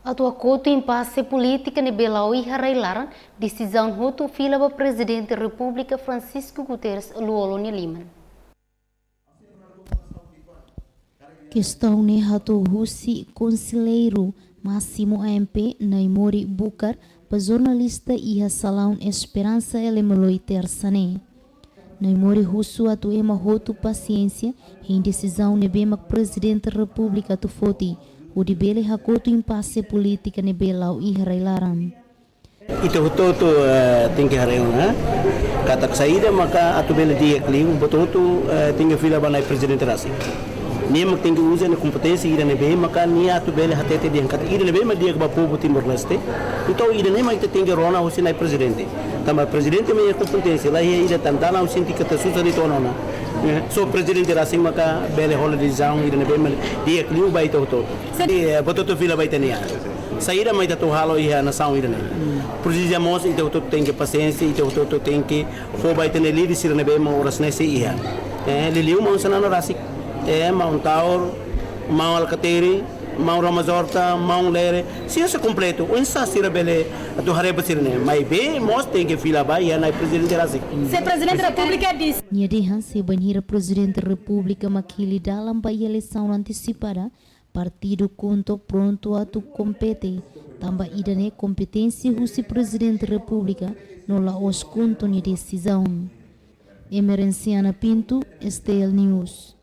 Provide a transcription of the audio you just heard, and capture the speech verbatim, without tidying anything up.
Atu hakotu impase polítika ne'ebé la'o iha rai-laran, desizaun hotu fila ba Prezidente Repúblika Francisco Guterres Lú-Olo nia liman. Kestaun ne'e hato'o husi Konselleiru Másimu A M P, Naimori Bucar, ba jornalista iha Salaun Esperansa Elemoloi, Tersa ne'e. Naimori husu atu ema hotu pasiénsia hein desizaun ne'ebé mak Prezidente Repúblika atu foti, hodi bele hakotu impase polítika ne'ebé la'o iha rai-laran. Ita hotu-hotu, eh, tenke haree ona, eh, katak saida maka atu bele di'ak liu, buat hotu, eh, tenke fila ba Na'i Prezidente rasik. Nia mak tenke uza nia kompeténsia ida ne'ebé maka nia atu bele hatete dehan katak ida ne'ebé mak di'ak ba povu Timor-Leste. Entaun ida-ne'e mak ita tenke rona husi Na'i Prezidente. Tanba Prezidente mak iha kompeténsia, la iha ida tan dalan husi ita keta susar de'it ona. Eh, só Prezidente rasik maka bele hola desizaun ida ne'ebé mak di'ak liu ba ita hotu-hotu. Jadi, eh, buat hotu fila ba ita-nia an. Saida mak ita atu halo iha nasaun ida-ne'e. Presiza mós ita hotu tenke pasiénsia, ita hotu tenke fó ba ita-nia líder sira ne'ebé mak oras ne'e sei iha. Eh, liuliu maun Xanana rasik. Eh, maun Taur, maun Alkatiri, maun Ramos Horta, maun Lere. Sira sei kompletu. Oinsá sira bele atu haree ba sira-ne'e. Maibé mós tenke fila ba iha Na'i Prezidente rasik. Se Prezidente Repúblika desize. Nia dehan se bainhira Prezidente Repúblika mak hili dalan ba eleisaun antesipada, partidu KHUNTO prontu atu kompete, tanba ida-ne'e kompeténsia husi Prezidente Repúblika no la'ós KHUNTO nia desizaun. Emerenciana Pinto, S T L News.